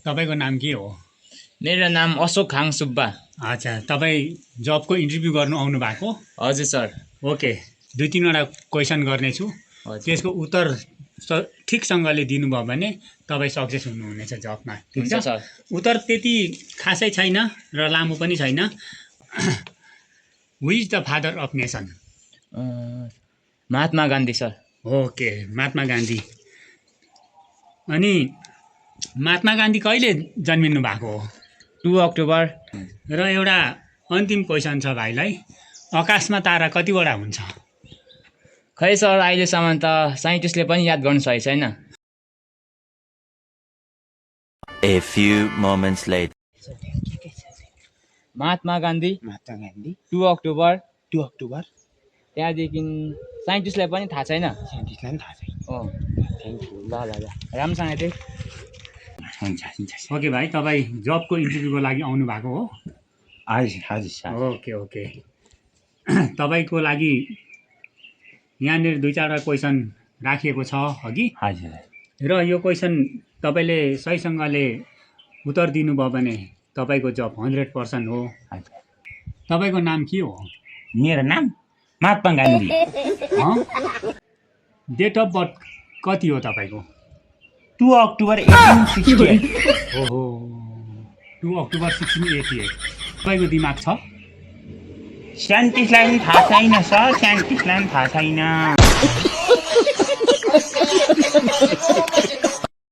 तपाईको नाम के हो? मेरो नाम अशोक खाङ सुब्बा। अच्छा, तपाईँ जबको इन्टरभ्यू गर्नु आउनु भएको? हजुर सर। ओके, 2-3 वटा क्वेसन गर्नेछु। त्यसको उत्तर ठिकसँगले दिनुभयो भने तपाईँ सक्सेस हुनुहुनेछ जबमा। ठिक छ सर। उत्तर त्यति खासै छैन र लामो पनि छैन। Who is the father of nation? Mahatma Gandhi sir. Okay, Mahatma Gandhi. अनि महात्मा गान्धी कहिले जन्मिनु भएको हो? 2 अक्टोबर। र एउटा अन्तिम क्वेसन छ भाइलाई, आकाशमा तारा कतिवटा हुन्छ? खै सर, अहिलेसम्म त साइन्टिस्टले पनि याद गर्नु सकेको छैन। A few moments later. Mahatma Gandhi 2 October. त्यहाँदेखि साइन्टिस्टलाई पनि थाहा छैन। Thank you. ल राम्रोसँग थिएँ। ओके भाइ, तपाईँ जबको इन्टरभ्यूको लागि आउनु भएको हो? हजुर सर। ओके। तपाईँको लागि यहाँनिर 2-4 क्वेसन राखिएको छ अघि। हजुर। र यो क्वेसन तपाईँले सहीसँगले उत्तर दिनुभयो भने तपाईँको जब 100% हो। तपाईँको नाम के हो? मेरो नाम Mahatma Gandhi. Date of birth कति हो तपाईँको? 2 अक्टोबर 1868। ओहो, 2 अक्टोबर 1688। तपाईँको दिमाग छ? साइन्टिस्टलाई पनि थाहा छैन सर, साइन्टिस्टलाई पनि थाहा छैन।